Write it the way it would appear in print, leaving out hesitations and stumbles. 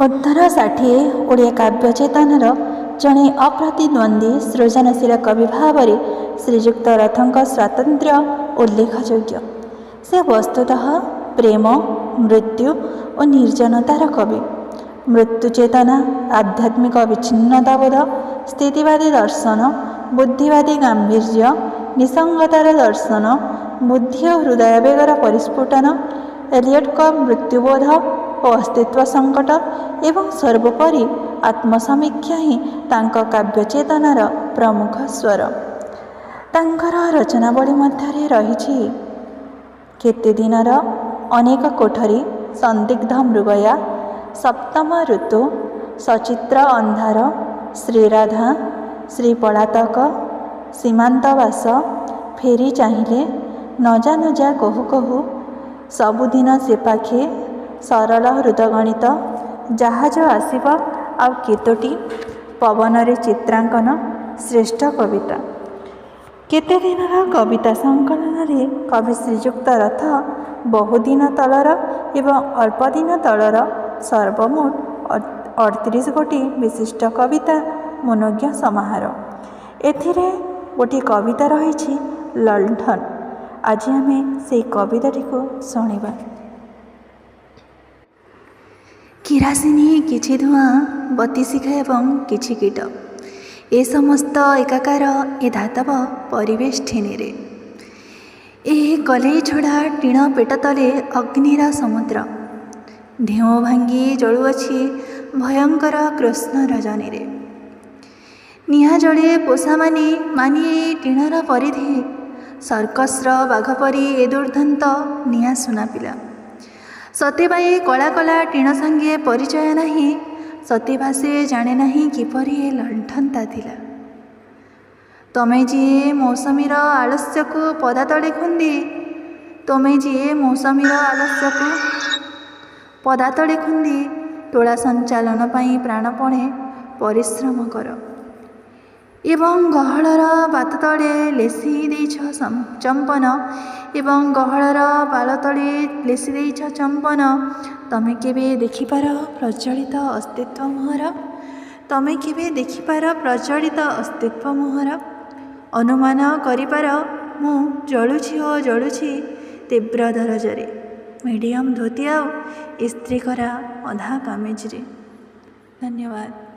ଉଦ୍ଧର 60 ଓଡ଼ିଆ କାବ୍ୟ ଚେତନାର ଜଣେ ଅପ୍ରତିଦ୍ୱନ୍ଦ୍ୱୀ ସୃଜନଶୀଳ କବି ଭାବରେ ଶ୍ରୀଯୁକ୍ତ ରଥଙ୍କ ସ୍ୱାତନ୍ତ୍ର୍ୟ ଉଲ୍ଲେଖଯୋଗ୍ୟ। ସେ ବସ୍ତୁତଃ ପ୍ରେମ, ମୃତ୍ୟୁ ଓ ନିର୍ଜନତାର କବି। ମୃତ୍ୟୁ ଚେତନା, ଆଧ୍ୟାତ୍ମିକ ବିଚ୍ଛିନ୍ନତାବୋଧ, ସ୍ଥିତିବାଦୀ ଦର୍ଶନ, ବୁଦ୍ଧିବାଦୀ ଗାମ୍ଭୀର୍ଯ୍ୟ, ନିଃସଙ୍ଗତାର ଦର୍ଶନ, ବୁଦ୍ଧି ଓ ହୃଦୟାବେଗର ପରିସ୍ଫୁଟନ, ଏଲିୟଟଙ୍କ ମୃତ୍ୟୁବୋଧ ଓ ଅସ୍ତିତ୍ୱ ସଙ୍କଟ ଏବଂ ସର୍ବୋପରି ଆତ୍ମସମୀକ୍ଷା ହିଁ ତାଙ୍କ କାବ୍ୟଚେତନାର ପ୍ରମୁଖ ସ୍ୱର। ତାଙ୍କର ରଚନାବଳୀ ମଧ୍ୟରେ ରହିଛି କେତେ ଦିନର, ଅନେକ କୋଠରୀ, ସନ୍ଦିଗ୍ଧ ମୃଗୟା, ସପ୍ତମ ଋତୁ, ସଚିତ୍ର ଅନ୍ଧାର, ଶ୍ରୀରାଧା, ଶ୍ରୀ ପଳାତକ, ସୀମାନ୍ତବାସ, ଫେରି ଚାହିଁଲେ, ନଜା ନଜା କହୁ କହୁ, ସବୁଦିନ ସେପାଖେ, ସରଳ ହୃଦଗଣିତ, ଜାହାଜ ଆସିବ ଆଉ କେତୋଟି, ପବନରେ ଚିତ୍ରାଙ୍କନ, ଶ୍ରେଷ୍ଠ କବିତା। କେତେ ଦିନର କବିତା ସଂକଳନରେ କବି ଶ୍ରୀଯୁକ୍ତ ରଥ ବହୁଦିନ ତଳର ଏବଂ ଅଳ୍ପଦିନ ତଳର ସର୍ବମୋଟ 38 ଗୋଟି ବିଶିଷ୍ଟ କବିତା ମନୋଜ୍ଞ ସମାହାର। ଏଥିରେ ଗୋଟିଏ କବିତା ରହିଛି ଲଣ୍ଠନ। ଆଜି ଆମେ ସେଇ କବିତାଟିକୁ ଶୁଣିବା। କିରାସିନି, କିଛି ଧୂଆଁ, ବତିଶିଖା ଏବଂ କିଛି କୀଟ, ଏ ସମସ୍ତ ଏକାକାର ଏ ଧାତବ ପରିବେଷ୍ଟିନୀରେ। ଏ କଲେଇ ଛଡ଼ା ଟିଣ ପେଟ ତଳେ ଅଗ୍ନିର ସମୁଦ୍ର ଢେଉ ଭାଙ୍ଗି ଜଳୁଅଛି ଭୟଙ୍କର କୃଷ୍ଣ ରଜନୀରେ। ନିଆଁ ଜଳେ ପୋଷା ମାନି ମାନି ଏଇ ଟିଣର ପରିଧି, ସର୍କସର ବାଘ ପରି ଏ ଦୁର୍ଦ୍ଦାନ୍ତ ନିଆଁ ସୁନା ପିଲା। ସତେବା ଏ କଳା କଳା ଟିଣ ସାଙ୍ଗେ ପରିଚୟ ନାହିଁ, ସତେବା ସେ ଜାଣେ ନାହିଁ କିପରି ଏ ଲଣ୍ଠନଟା ଥିଲା। ତମେ ଯିଏ ମୌସମୀର ଆଳସ୍ୟକୁ ପଦାତଳେ ଖୁନ୍ଦି, ତମେ ଯିଏ ମୌସମୀର ଆଳସ୍ୟକୁ ପଦାତଳେ ଖୁନ୍ଦି ତୁଳା ସଞ୍ଚାଳନ ପାଇଁ ପ୍ରାଣପଣେ ପରିଶ୍ରମ କର ଏବଂ ଗହଳର ବାତ ତଳେ ଲେସି ଦେଇଛ ଚମ୍ପନ, ଏବଂ ଗହଳର ବାଳ ତଳେ ଲେସି ଦେଇଛ ଚମ୍ପନ, ତମେ କେବେ ଦେଖିପାର ପ୍ରଜ୍ୱଳିତ ଅସ୍ତିତ୍ୱ ମୋହର? ତମେ କେବେ ଦେଖିପାର ପ୍ରଜ୍ୱଳିତ ଅସ୍ତିତ୍ୱ ମୋହର? ଅନୁମାନ କରିପାର ମୁଁ ଜଳୁଛି ଓ ଜଳୁଛି ତୀବ୍ର ଦରଜରେ, ମିଡ଼ିୟମ୍ ଧୋତି ଆଉ ଇସ୍ତ୍ରୀ କରା ଅଧା କାମିଜରେ। ଧନ୍ୟବାଦ।